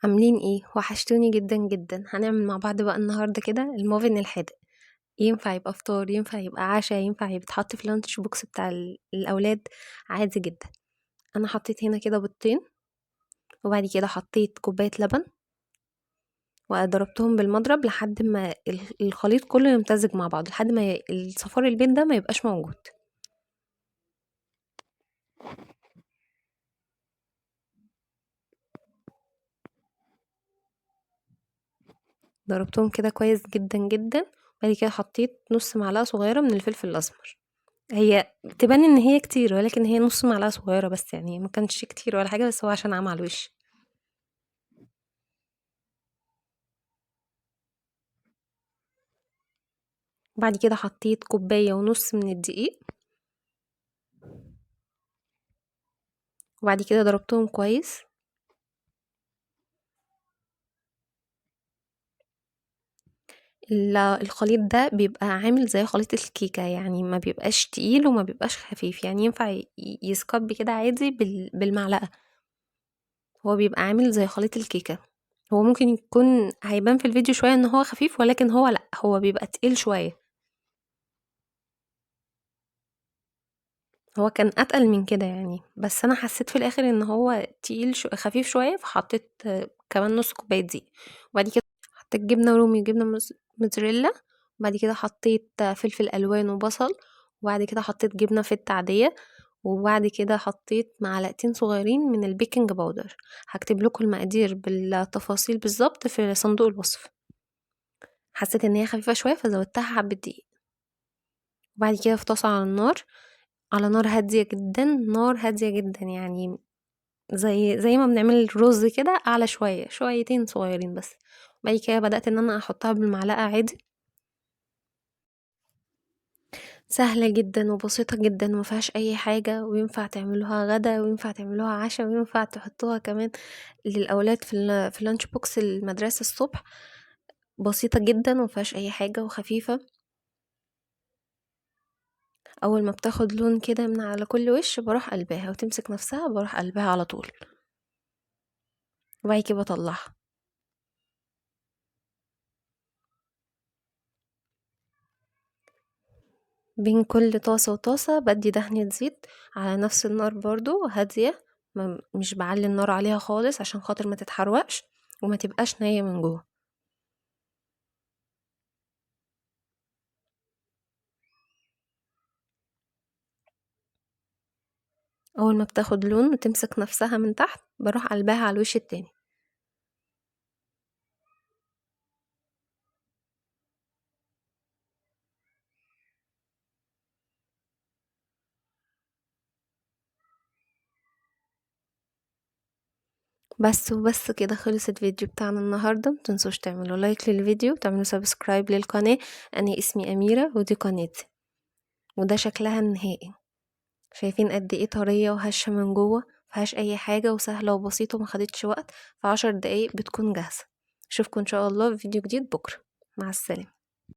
عاملين ايه؟ وحشتوني جدا جدا. هنعمل مع بعض بقى النهارده كده الموفن الحادق، ينفع يبقى فطار، ينفع يبقى عشاء، ينفع يتحط في lunch box بتاع الاولاد عادي جدا. انا حطيت هنا كده بيضتين، وبعد كده حطيت كوباية لبن، وضربتهم بالمضرب لحد ما الخليط كله يمتزج مع بعض، لحد ما الصفار البيض ده ما يبقاش موجود. ضربتهم كده كويس جدا جدا. وبعد كده حطيت نص معلقه صغيرة من الفلفل الاسمر، هي تبان ان هي كتير ولكن هي نص معلقه صغيرة بس، ما كانش كتير ولا حاجة، بس هو عشان عمل على الوش. وبعد كده حطيت كوباية ونص من الدقيق، وبعد كده ضربتهم كويس. الخليط ده بيبقى عامل زي خليط الكيكة، ما بيبقاش تقيل وما بيبقاش خفيف، ينفع يسكب كده عادي بالمعلقة. هو بيبقى عامل زي خليط الكيكة. هو ممكن يكون هيبان في الفيديو شوية ان هو خفيف، ولكن هو لا، هو بيبقى تقيل شوية. هو كان اتقل من كده بس انا حسيت في الاخر ان هو تقيل خفيف شوية، فحطيت كمان نص كوباية دقيق. وبعد كده حطيت جبنة رومي وجبنة موتزاريلا، وبعد كده حطيت فلفل الوان وبصل، وبعد كده حطيت جبنة فيتا عادية، وبعد كده حطيت معلقتين صغيرين من ال baking powder. هكتب لكم المقادير بالتفاصيل بالظبط في صندوق الوصف. حسيت ان هي خفيفة شوية فزودتها حبة دقيق. وبعد كده في طاسة على النار، على نار هادية جدا، نار هادية جدا، زي ما بنعمل الرز كده، اعلى شوية، شويتين صغيرين بس. بعد كده بدأت ان انا احطها بالمعلقة عادي. سهلة جدا وبسيطة جدا وما فيهاش اي حاجة، وينفع تعملوها غدا، وينفع تعملوها عشاء، وينفع تحطوها كمان للاولاد في ال lunch box المدرسة الصبح. بسيطة جدا وما فيهاش اي حاجة وخفيفة. اول ما بتاخد لون كده من على كل وش بروح قلبها، وتمسك نفسها بروح قلبها على طول، وبعد كده بطلعها. بين كل طاسة وطاسة بدي دهنة زيت على نفس النار برضو هادية، مش بعلي النار عليها خالص عشان خاطر ما تتحرقش وما تبقاش نية من جوه. اول ما بتاخد لون وتمسك نفسها من تحت بروح قلبها على الوش التاني. بس وبس كده خلص الفيديو بتاعنا النهارده. متنسوش تعملوا like للفيديو وتعملوا subscribe للقناة. انا اسمي اميره ودي قناتي، وده شكلها النهائي. شايفين قد ايه طرية وهشه من جوه، مفيهاش اي حاجة، وسهلة وبسيطة وما خدتش وقت، في 10 دقايق بتكون جاهزة. اشوفكم ان شاء الله في فيديو جديد بكره. مع السلامة.